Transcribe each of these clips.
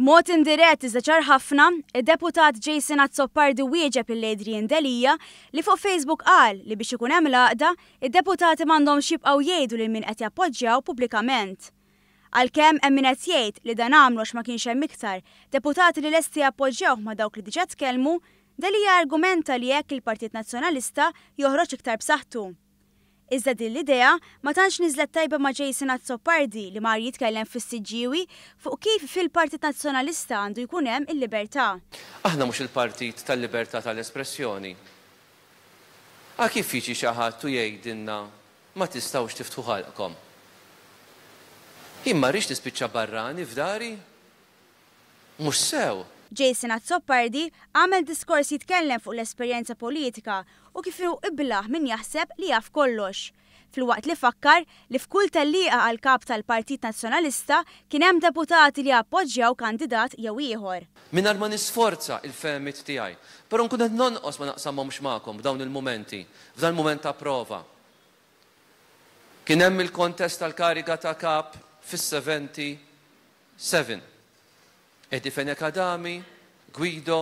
B'mod indirett iżda ċar ħafna, id-Deputat Jason Azzopardi wieġeb lil Adrian Delia li fuq Facebook qal li biex ikun hemm l-għaqda, id-deputati m'għandhomx jibqgħu jgħidu lil min qed jappoġġjaw pubblikament. Għalkemm hemm min qed jgħid li dan għamlu għax ma kienx hemm iktar deputati li lesti jappoġġjawh ma' dawk li diġà tkellmu, Delia argumenta li hekk il-Partit Nazzjonalista joħroġ iktar b'saħħtu. Iżda din l-idea ma tantx niżlet tajba ma' Jason Azzopardi li mar jitkellem fis-Siġġiewi fuq kif fil-Partit Nazzjonalista għandu jkun hemm il-libertà. Aħna mhux il-partit tal-libertà tal-espressjoni. Ah kif jiġi xi ħadd u jgħidilna ma tistgħux tiftħu ħalqkom? Jien ma rridx nispiċċa barrani f'dari. Mhux sew! Jason Azzopardi għamel diskors jitkellem fuq l-esperjenza politika u kif hu iblah min jaħseb li jaf kollox, filwaqt li fakkar li f'kull tellieqa għal Kap tal-Partit Nazzjonalista kien hemm deputati li appoġġjaw kandidat jew ieħor. Mingħajr ma nisforza il-fehmiet tiegħi, però nkun qed nonqos ma naqsamhomx magħkom f'dawn il-mumenti, f'dan il-mument ta' prova. Kien hemm il-kontest tal-kariga ta' Kap fis-70 7. Eddie Fenech Adami, Guido,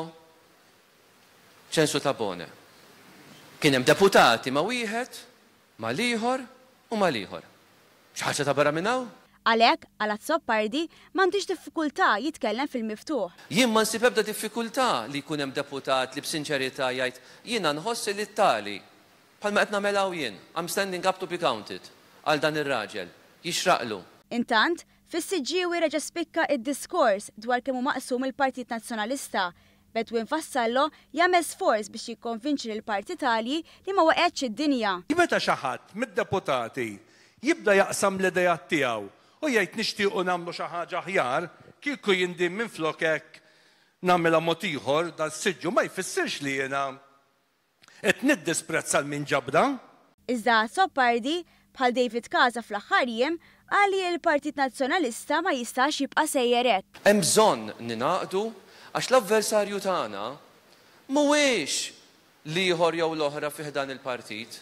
Ċensu Tabone. Kien hemm deputati ma' wieħed, mal-ieħor u mal-ieħor. Xi ħaġa ta' barra minn hawn? Għalhekk, għal Azzopardi, m'għandux diffikultà jitkellem fil-miftuħ. Jien ma nsib ebda diffikultà li jkun hemm deputat li b'sinċerità jgħid jiena nħoss li t-tali, bħalma qed nagħmel hawn jien, I'm standing up to be counted, għal dan ir-raġel. Jixraqlu. Intant, Fis-Siġġiewi reġa' spikka id-diskors dwar kemm hu maqsum il-Partit Nazzjonalista, b'Edwin Vassallo jagħmel sforz biex jikkonvinċi lill-partitarji li ma waqgħetx id-dinja. Meta xi ħadd mid-deputati jibda jaqsam l-ideat tiegħu u jgħid nixtiequ nagħmlu xi ħaġa aħjar, kieku jien din minflok hekk nagħmilha mod ieħor dal-siġġu ma jfissirx li jiena Qed niddisprezza 'l min ġabna. Iżda Azzopardi, bħal David Casa fl-aħħar jiem, qal li l-Partit Nazzjonalista ma jistax jibqa' sejjer hekk. Hemm bżonn ningħaqdu għax l-avversarju tagħna mhuwiex l-ieħor jew l-oħra fi ħdan il-partit.